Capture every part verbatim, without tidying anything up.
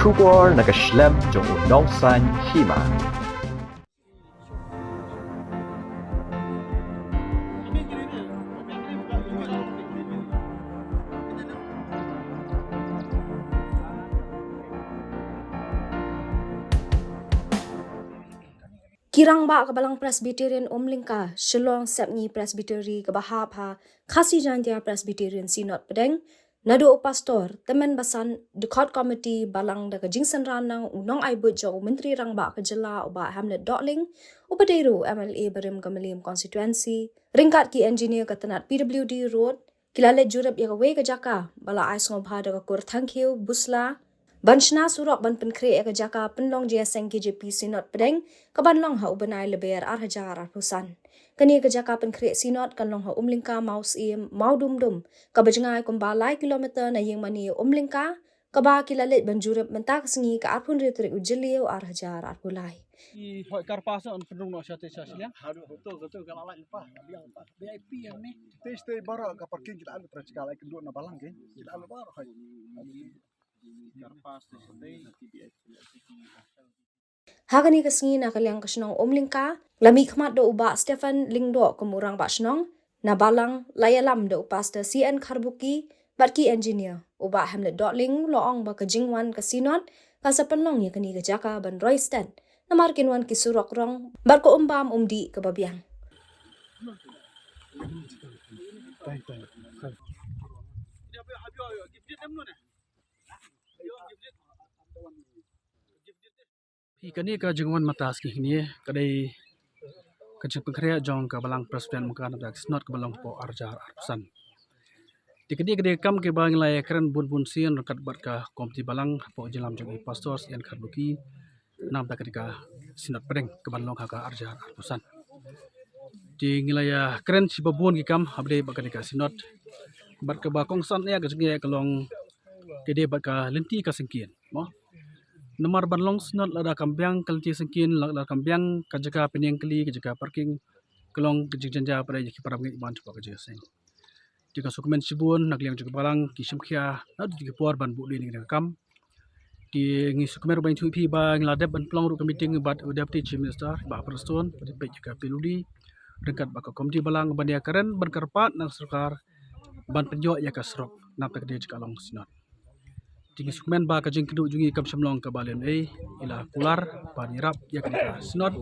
Khubor na ka shlem jong u nongsan hima. Ki rangbah ka Balang Presbyterian Umlyngka, Shillong Sepngi Presbytery kaba hap ha Khasi Jaintia Presbyterian Synod Pdeng, naduh u pastor, tymmen basan, dkhot komiti balang da ka jingsynran na u nongai buit jong u Myntri Rangbah ka jylla u Bah Hamlet Dohling, u ba dei ruh u M L A barim ka Mylliem Constituency, ryngkat ki engineer ka tnat P W D Road, ki la leit jurip ïa kawei ka jaka ba la ai sngewbha da ka kur thangkhiew Busla ban shna surok ban pynkhreh ïa ka jaka pynlong jingïaseng K J P Synod Pdeng, ka ban long ha u bnai Lber ar hajar arphew san. Kane ka jaka pynkhreh Synod kan long ha Umlyngka, Mawsiem, Mawdumdum, kaba jngai kumba lai kilometer na ïingmane Umlyngka, kaba ki la leit ban jurip mynta ka sngi ka arphew hynriew tarik u Jylliew ar hajar arphew lai. I hoi kar pas on pynrung noh sha te sha shiliang. Haduh betul betul ka la lait lepas. Biang lepas. V I P yang ni. Te stay baroh ka parking kita anu terus ka lai kenduk na balang ke. Kita anu baroh hoi. Kar pas te stay. Ha kane ka sngi na ka liang ka shnong Umlyngka, la mihkhmat da u Bah Stephen Lyngdoh kum u rangbah shnong, na balang la ïalam da u Pastor C N Kharbuki bad ki engineer. U Bah Hamlet Dohling u la ong ba ka jingwan ka Synod kan sa pynlong ïa kane ka jaka ban roi stet namar kin wan ki surok rong bad ka um bam um dih kaba biang. Phi, kane ka jingwan mynta sngi kine ka dei ka jingpynkhreh jong ka Balang Presbyterian Umlyngka na ka Synod kaba long hapoh ar hajar arphew san. Te kane ka dei ka kam kaba ngi la ïakren bun bun sien ryngkat bad ka komiti balang hapoh jingïalam jong i Pastor C N Kharbuki namta kane ka Synod Pdeng kaban long ha ka ar hajar arphew san. Te ngi la ïakren shi ba bun ki kam haba dei bad kane ka Synod bad kaba kongsan ïa ka jingeh ka long ka dei bad ka lynti ka syngkien mo. Namar ban long Synod lada kam biang ka lynti syngkien, lada kam biang ka jaka pynïeng kali, ka jaka parking, ka long ka jingjynjar pat ïa ki para bangeit ban shapoh ka jingïaseng. Te nga sngewkmen shibun na ka liang jong ka balang ki shim khia naduh ki por ban buh lynti ïa ka kam. Te ngi sngewkmen ruh ban ïathuh ïa phi ba ngi la dep ban pynlong ruh ka meeting bad u Deputy Chief Minister Bah Prestone, ba dei peit ïa ka P W D ryngkat bad ka komiti balang ban ïakren ban kyrpad na ka sorkar ban pynïoh ïa ka surok namta ka dei jaka long Synod. Te ngi sngewkmen ba ka jingkynduh jong ngi kam shym long kaba leh ei, i la kular ban ïarap ïa kane ka Synod.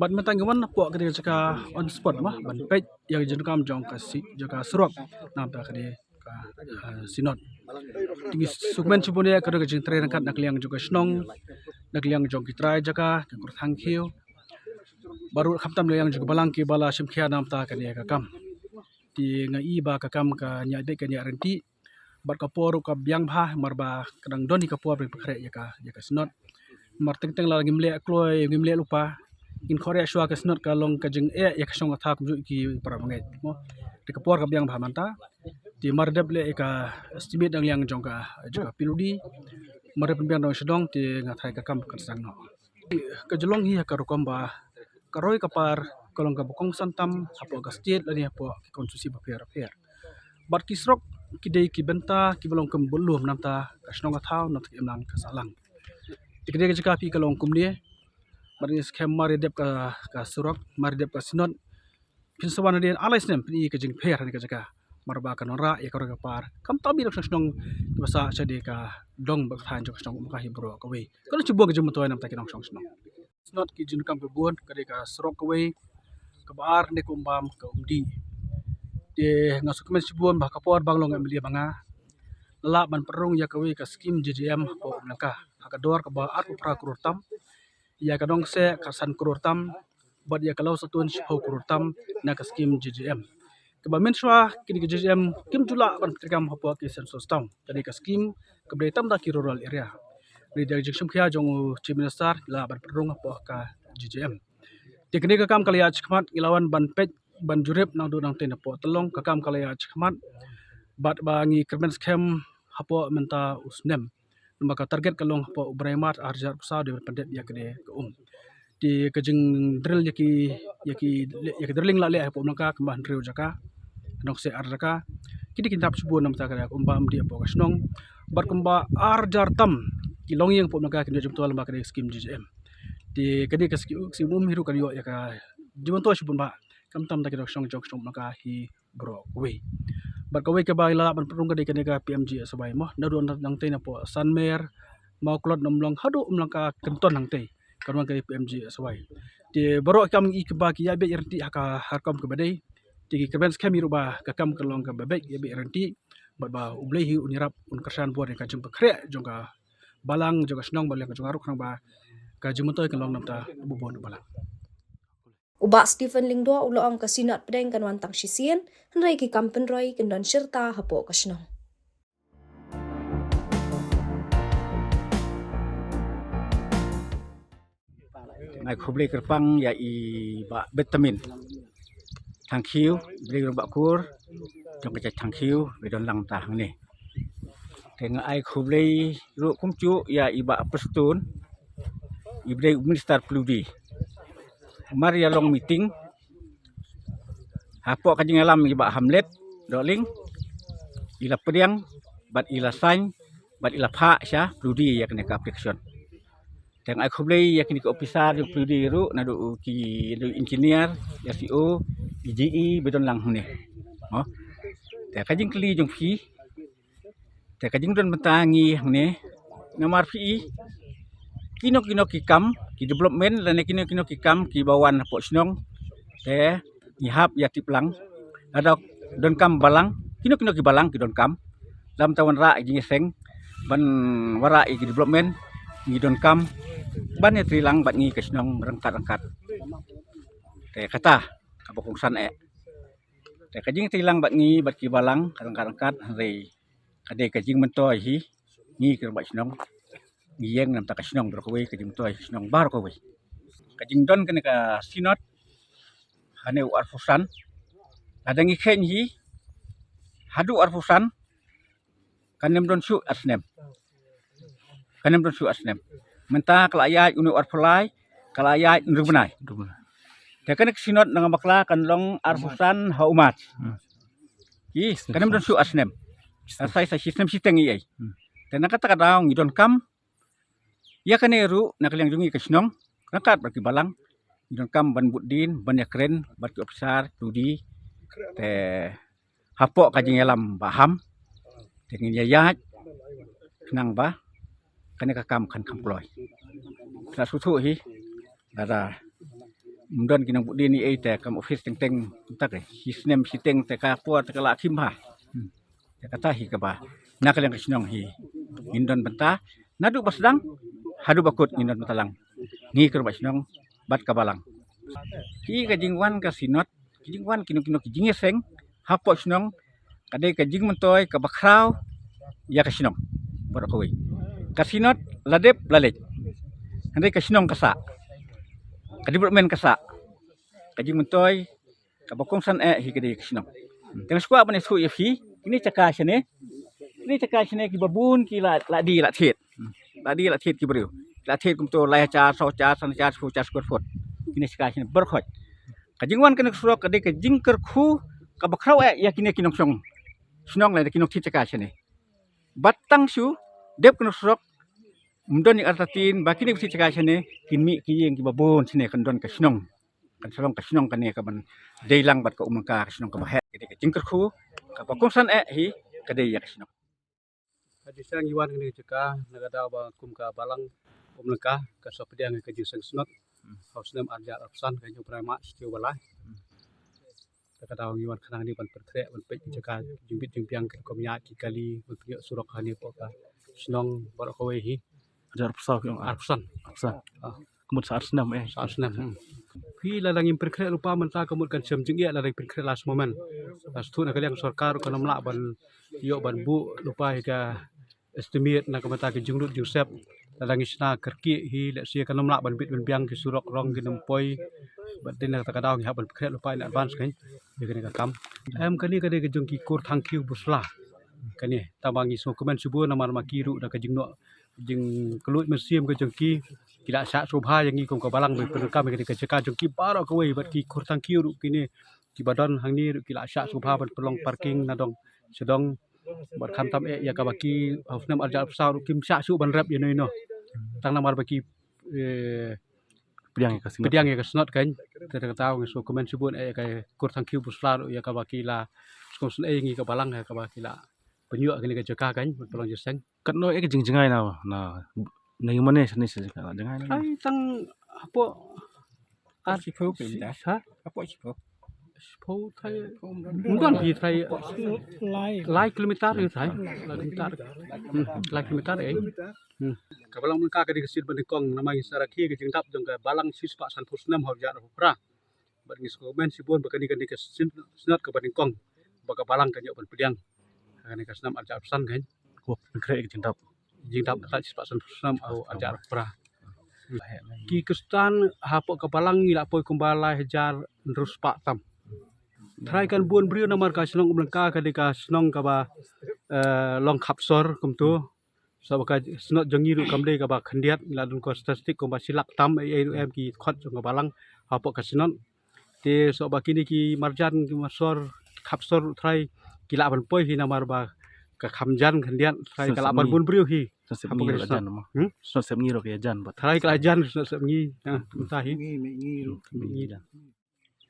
Bad mynta ngi wan hapoh kane ka jaka on spot mo ban peit ïa ka jingdonkam jong ka si, jong ka surok namta kane ka, eh, Synod. Te ngi sngewkmen shibun ïa ka dei ka jingtrei ryngkat na ka liang jong ka shnong, na ka liang jong ki trai jaka, ki kur thangkhiew. Baroh khamtam na ka liang jong ka balang kiba la shim khia namta kane ka kam. Te nga i ba ka kam ka ñiah beit ka ñiah ryntih. Bad ka por ruh ka biang bha, namar ba ka dang don hi ka por ba pynkhreh ïa ka, ïa ka Synod. Namar teng teng lada ngim leh kloi, ngim leh lypa, ngin khohreh shuwa ka Synod ka long ka jingeh ïa ka shong ka thaw kumjuh ki para bangeit mo. Te ka por ka biang bha mynta. Te mar dep leh ïa ka estimate na ka liang jong ka, jong ka P W D. Mar dep pynbiang dong sha dong te nga tharai ka kam kan sdang noh. Ka jinglong hi ha ka rukom ba ka roi ka par ka long kaba kongsan tam hapoh ka state lane hapoh ki constituency bapher bapher. Bad ki surok ki dei ki bynta kiba long kum bad lum namta ka shnong ka thaw namta ka imlang ka sahlang. Te ka dei ka jaka phi ka long kumne. Bad ngi skhem mar ïa dep ka, ka surok, mar ïa dep ka Synod. Phin sa wan hadien ar lai snem phin i ka jingpher ha kane ka jaka. Namar ba kan wanrah ïa ka roi ka par. Khamtam ïa ka shnong shnong kiba sah sha dei ka dong bad ka thaiñ jong ka shnong um ka hi baroh kawei. Ka long shibun ka jingmyntoi namta ki nong shnong shnong. Synod ki jingkam ka bun ka dei ka surok kawei, kaba ar ne ka um bam ka um dih. Te nga sngewkmen shibun ba ka por ba nga long M L A ba nga la lah ban pynrung ïa kawei ka skim J J M hapoh Umlyngka ha ka dor kaba arphew phra klur tam. Ïa ka dong seh ka san klur tam. Bad ïa ka law satun shiphew klur tam na ka skim J J M. Kaba mynshuwa kine ki J J M kim ju lah ban treikam hapoh ki census town. Ka dei ka skim kaba dei tam da ki rural area. Dei da ka jingshim khia jong u Chief Minister la ban pynrung hapoh ka J J M. Te kane ka kam ka la ïaid shakhmat, ngi la wan ban peit ban jurip nangduh nangtei napoh Tallong, ka kam ka la ïaid shakhmat. Bad ba ngi kyrmen skhem hapoh mynta u snem. Namar ka target ka long hapoh u bnai March ar hajar arphew saw dei ban pyndep ïa kane ka um. Te ka jingdrill ïa ki, ïa ki, ïa ki drilling la leh hapoh Umlyngka kumba hynriew jaka, nong seh ar jaka. Kine ki nap shibun namta ka dei ka um bam dih hapoh ka shnong. Bad kumba ar hajar tam ki longïing hapoh Umlangka kin ïoh jingmyntoi lyngba kane ka skim G J M. Te kane ka skim, skim um hi ruh kan ïoh ïa ka jingmyntoi shibun bha, khamtam da ki nongshong jong ka shnong Umlangka hi baroh kawei. Bad kawei kaba ngi la lah ban pynrung ka dei kane ka P M G S Y mo, naduh nangtei napoh Sanmer, Mawklot, Nomlong haduh Umlangka kynton hangtei, kan wan ka dei P M G S Y. Te baroh kam ngi i kaba ki ïa beit ïa ryntih ha ka, ha ka kam kaba dei. Te ki kyrmen skhem hi ruh ba ka kam kan long kaba beit ïa beit ïa ryntih, bad ba U Blei hi un ïarap, un kyrshan bor ïa ka jingpynkhreh jong ka balang, jong ka shnong, bad lem ka jong nga ruh, khnang ba ka jingmyntoi kan long na ka bynta u bun u balang. U Bah Stephen Lyngdoh u la ong ka Synod pdeng kan wan tang shisien, hynrei ki kam pynroi kin don shirta hapoh ka shnong. Nga ai khublei kyrpang ïa i Bah Benjamin Thangkhiew, i Blei Rangbah Kur jong ka jaid Thangkhiew, ba don lang mynta hangne. Te nga ai khublei ruh kumjuh ïa i Bah Prestone, i Blei Minister Pyrdi. Mar ïa long meeting hapoh ka jingïalam i Bah Hamlet Dohling, i la pdiang bad i la sign bad i la phah sha Pyrdi ïa kane ka application. Te nga ai khublei ïa kine ki officer jong Pyrdi ruh, naduh ki, naduh engineer, ïa C O, i G E, ba don lang hangne. Mo. Te ka jingkylli jong phi, te ka jingdon bynta ngi hangne, namar phi i, kino kino ki kam, ki development lane kino kino ki kam kiba wan hapoh shnong, te ngi hap ïa tip lang. Lada donkam balang, kino kino ki balang ki donkam, lada wanrah ïa ki jingïaseng ban wanrah ïa ki development, ngi donkam ban ïatrei lang bad ngi ka shnong ryngkat ryngkat. Te kata kaba kongsan eh. Te ka jingïatrei lang bad ngi bad ki balang ryngkat ryngkat, hynrei ka dei ka jingmyntoi hi, ngi ki rangbah shnong ngi ïeng na ka bynta ka shnong baroh kawei, ka jingmyntoi ka shnong baroh kawei. Ka jingdon kane ka Synod hane u arphew san, lada ngi kheiñ hi haduh arphew san, kan ym don shuh ar snem. Kan ym don shuh ar snem. Mynta ka la ïaid une u arphew lai, ka la ïaid hynriew bnai. Te kane ka Synod ngan bakla kan long arphew san ha u March. Hmm. Ki, kan ym don shuh ar snem. Ar sai sa shi snem shiteng ei ei. Hmm. Te na kata ka daw ngi donkam ïa kane ruh na ka liang jong ngi ka shnong, ryngkat bad ki balang, ngi donkam ban bud dien, ban ïakren bad ki officer Pyrdi. Te hapoh ka jingïalam ba ham, te ngin ïa ïaid khnang ba kane ka kam kan kham kloi. Sa suthu hi, lada ym don ki nongbud dien ei ei, te kam office teng teng, tang shi snem shiteng te ka por te ka la khim bha. Hmm. Te kata hi kaba na ka liang ka shnong hi ngin don bynta, naduh ba sdang haduh ba kut ngin don bynta lang, ngi ki rangbah shnong bad ka balang. Ki, ka jingwan ka Synod, ka jingwan kino kino ki jingïaseng hapoh shnong, ka dei ka jingmyntoi kaba khraw ïa ka shnong baroh kawei. Ka Synod la dep la leit, hynrei ka shnong ka sah, ka development ka sah. Ka jingmyntoi kaba kongsan eh hi ka dei ka shnong. Te nga sngewkwah ban ïathuh ïa phi, kine jaka shane, kine jaka shane kiba bun ki la, la die la thied. La die la thied ki briew. La thied kumto lai hajar, saw hajar, san hajar, shiphew hajar square foot. Kine jaka shane baroh khoit. Ka jingwan kane ka surok ka dei ka jingkyrkhu kaba khraw eh ïa kine ki nongshong shnong lane ki nongthied jaka shane. Bad tang shu dep kane ka surok, ym don ïa ka artatien ba kine ki nongthied jaka shane kin mih ki ïing kiba bun shane, kan don ka shnong. Kan sa long ka shnong kane kaban dei lang bad ka Umlangka, ka shnong kaba heh. Ka dei ka jingkyrkhu kaba kongsan eh hi ka dei ïa ka shnong. Ka jingshang ngi wan kane ka jaka na ka daw ba kum ka balang Umlangka ka sa pdiang ka jingseng Synod ha u snem ar hajar arphew san, ka jong u Bnai Mah shi taïew ba lai. Na ka daw ngi wan khnang ni ban pynkhreh, ban peit ka jaka, jingbit jingbiang, ki rukom ïaid ki kali, ban pynïoh surok hangne hapoh ka shnong baroh kawei hi. Hajar arphew san ki ong. Arphew san. Arphew san. Ah. Ka mut sa ar snem eh. Sa ar snem. Hmm. Phi, lada ngim pynkhreh lypa mynta ka mut kan shem jingeh lada ngim pynkhreh last moment. Lada shu na ka liang sorkar kan ym lah ban ïoh ban buh lypa ïa ka estimate na ka bynta ka jinglut jingsep. Lada ngi shna kyrkieh hi, lehse kan ym lah ban bit ban biang, ki surok rong kin ym poi. Bad dei na kata ka daw ngi hap ban pynkhreh lypa in advance kan ïa kane ka kam. Em, kane ka dei ka jong ki kur Thangkhiew Busla. Kane tang ba ngi sngewkmen shibun namar ma ki ruh da ka jingnoh jingkylluid mynsiem ka jong ki, ki la shah sngewbha ïa ngi kum ka balang ban pyndonkam ïa kane ka jaka jong ki baroh kawei, bad ki kur Thangkhiew ruh kine kiba don hangne ruh ki la shah sngewbha ban pynlong parking na dong sha dong. Bad khamtam eh ïa kaba ki ha u snem arhajar arphew saw ruh kim shah shuh ban rep ïa no ïa no. Tang namar ba ki eh pdiang ïa ka snot, pdiang ïa ka snot kan. Te kata nga sngewkmen shibun eh ïa ka kur Thangkhiew Basla ruh ïa kaba ki la sngewsynei ïa ngi ka balang ïa kaba ki la pynïoh kane ka jaka kan ban pynlong jingïaseng. Katno eh ka jingjngai na na na ïa mane shane sha jaka jngai na. Ai tang hapoh ar shiphew kilometer. Ha? Hapoh shiphew. Shiphew trai. Mungkin ki trai. Lai. Lai kilometer ïa trai. Lai kilometer. Hmm, lai kilometer eh. Hmm. Ka balang Mlangka ka dei ka sien ba nyngkong namar ngi sa rakhe ka jingdap jong ka balang shispah sanphew snem ha u jar u pra. Bad ngi sngewkmen shibun ba kane kane ka sien- snot kaba nyngkong ba ka balang ka ïoh ban pdiang. Kane ka snem arhajar arphew san kan. Ko kren ka jingdap. Jingdap kata shispah sanphew snem ha u jar u pra. Ki Khristan hapoh ka balang ngi la poi kumba lai hajar hynriew spah tam. Trai kan bun briew namar ka shnong Mlangka ka dei ka shnong kaba eh long khapsor kumto. Sa ba ka snot jong ngi ruh kam dei kaba khyndiat, ngi la don ka statistik kumba shi lak tam ei ei ruh em ki khot jong ka balang hapoh ka snot. Te sa ba kine ki marjan ki marsor khapsor ruh trai ki lah ban poi hi namar ba ka kham jan khyndiat trai ka lah ban bun briew hi. Snot sep ngi ruh ka jan mo. Hmm? Snot sep ngi ruh ka jan ba. Trai ka la jan snot sep ngi. Ha, mynta hi. Ngi, ngi ruh. Ngi jan.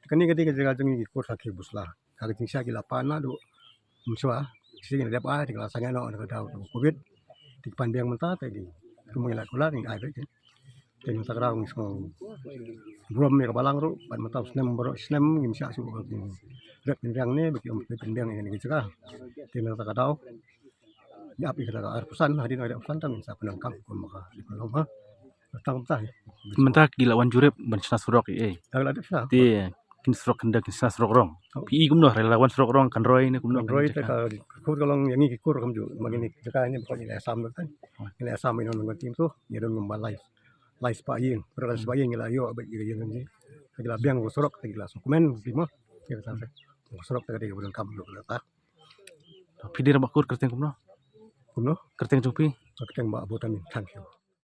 Kane ka dei ka jaka jong ngi ki kur Thangkhiew Basla. Ka ka jingshah ki la pan naduh mynshuwa. Shi ngi dep ai te ki la sangeh noh na ka daw ka covid. Te ki pan biang mynta te ki kumba ngi la kular ngi ai beit. Te mynta ka daw ngi sngew burom ïa ka balang ruh bad mynta u snem baroh snem ngim shah shuh ka jingret pynbiang ne ba ki ym pynbiang ïa kane ka jaka. Te mynta ka daw ngi ap ïa kata ka arphew san, hadien arphew san tang ngin sa pyndonkam kumba ka dei ban long ha. Tang mynta hi. Mynta ki la wan jurip ban shna surok ïa ei. Tang la dep shna. Te kin surok khyndiat kin shna surok rong. Oh. Phi i kumno hynrei la wan surok rong kan roi ne kumno kan roi te ka kur ka long ïa ngi ki kur kam ju ma ngi ni jaka ni ba ngi la sam kan. Oh. Ngi la sam ïa non ngan tim tu ngi don ngam ba lai. Lai spah ïing, per lai spah ïing ngi la ïoh ba ïing ngi. Ka la biang surok te ki la sngewkmen ki ma. Ïa ka surok te ka dei ka bun kam lu la ta. Phi dei rangbah kur kyrteng kumno? Kumno? Kyrteng jong phi? Kyrteng Bah Abu Tamin, thank you.